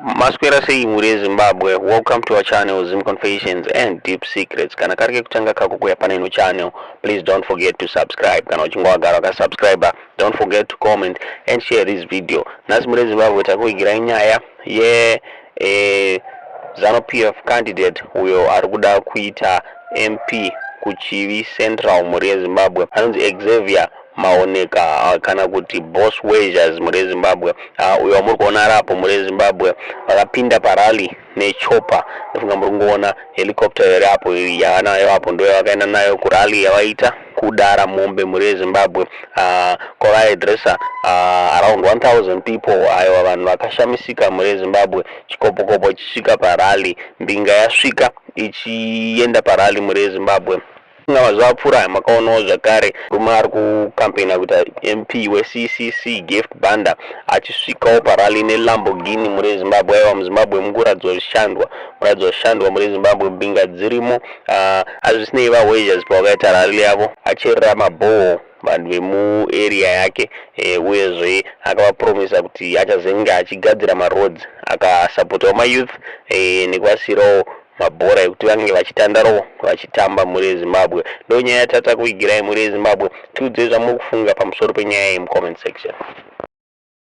Maswera sei mhuri yeZimbabwe? Welcome to our channel, Zim Confessions and Deep Secrets. Kana kari kekutanga kako kuya pane ino channel, please don't forget to subscribe. Kana uchinge wagara wakasubscribe, don't forget to comment and share this video. Nhasi mhuri yeZimbabwe, takuigirai nyaya ye ZANU PF candidate uyo ari kuda kuita MP kuChivi Central, mhuri yeZimbabwe, anonzi Xavier Maoneka kana kuti Boss Wezhas, mhuri yeZimbabwe. Uyo wamuri kuona ari apo, mhuri yeZimbabwe, vakapinda parally nechopper. Ndofunga muri kungoona helicopter iri apo yaanayo apo, ndo yavakaenda nayo kurally yavaita kudara mombe, mhuri yeZimbabwe, kwavaaddressa around 1000 people. Aiwa, vanhu vakashamisika, mhuri yeZimbabwe, chikopokopo chisvika parally, mbinga yasvika ichienda parally, mhuri yeZimbabwe. Nga mazuva apfuura aya makaonawo zvakare murume ari kukampena kuita MP weCCC, Gift Banda, achisvikawo parally neLamborghini, mhuri yeZimbabwe. Aiwa, muZimbabwe mukuradzwa zvishandwa, muradzwa zvishandwa, mhuri yeZimbabwe, mbinga dzirimo. Azvisinei, vaWezhas pavakaita rally yavo, acherera mabhoho vanhu vemuarea yake, uyezve akavapromisa kuti achazenge achigadzira maroads, akasapotawo mayouth nekuvasiyirawo mabhora ekuti vange vachitandarawo vachitamba, mhuri yeZimbabwe. Ndo nyaya yatata kuigirai, mhuri yeZimbabwe. Tiudzei zvamuri kufunga pamusoro penyaya iyi mucomment section.